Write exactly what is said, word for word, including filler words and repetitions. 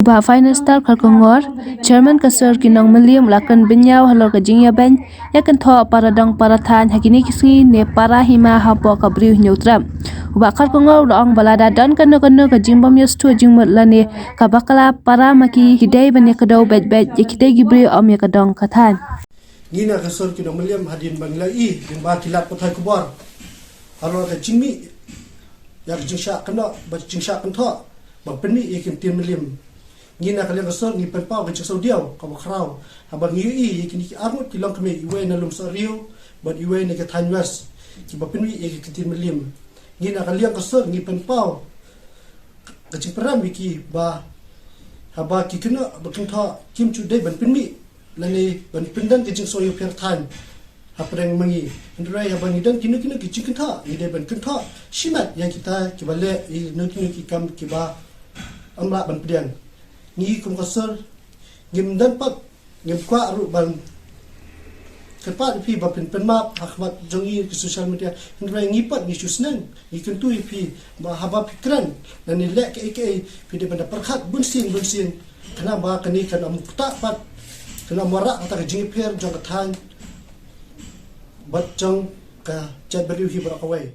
Bah Finester Kharkongor, Chairman ka Sor ki Nongmylliam, u la kren bynñiaw halor ka jingïabeiñ ïa kynthoh para dong para thaiñ ha kine ki sngi ne para hima hapoh ka Bri u Hynñiewtrep. U Bah Kharkongor u la ong ba lada don kano kano ka jingbym ïasngewthuh jingmut lane ka bakla, para ma ki ki dei ban ïakdew beit beit ïa kitei ki briew, ym ïa ka dong ka thaiñ. Ngi na ka Sor ki Nongmylliam, hadien ba ngi la ïohi lyngba ki lad pathai khubor halor ka jingmih ïa ka jingshah kynnoh bad jingshah kynthoh ba pynmih ïa ki ktien Mylliem, ngi na ka liang ka Sor ngi pynpaw ka jingsngewdiaw kaba khraw haba ngi ïohi ïa kine ki arngut ki longkmie, iwei na Lumsohriaw bad iwei na ka thaiñ West, kiba pynmih ïa ki ktien Mylliem. Ngi na ka liang ka Sor ngi pynpaw ka jingpyrshang ïa ki ba haba ki kynnoh ba kynthoh, kim ju dei ban pynmih lane ban pyndon ka jingsngewsynei pyrthei hapdeng ma ngi. Hynrei haba ngi don kino kino ki jingkynthoh, ngi dei ban kynthoh shimet ïa kita kiba leh ïa kino kino ki kam kiba ym lah ban pdiang. Ngi kum ka Sor ngim don pat, ngim kwah ruh ban kyrpad ïa phi ba phin pynmap ha khmat jong ngi ki social media. Hynrei ngi pat ngi shu sneng, ngi kyntu ïa phi ba haba phi kren lane leh kaei kaei, phi dei ban da pyrkhat bunsien bunsien, khnang ba kane kan ym ktah pat, kan ym wanrah kata ka jingïapher jong ka thaiñ bad jong ka jaitbynriew hi baroh kawei.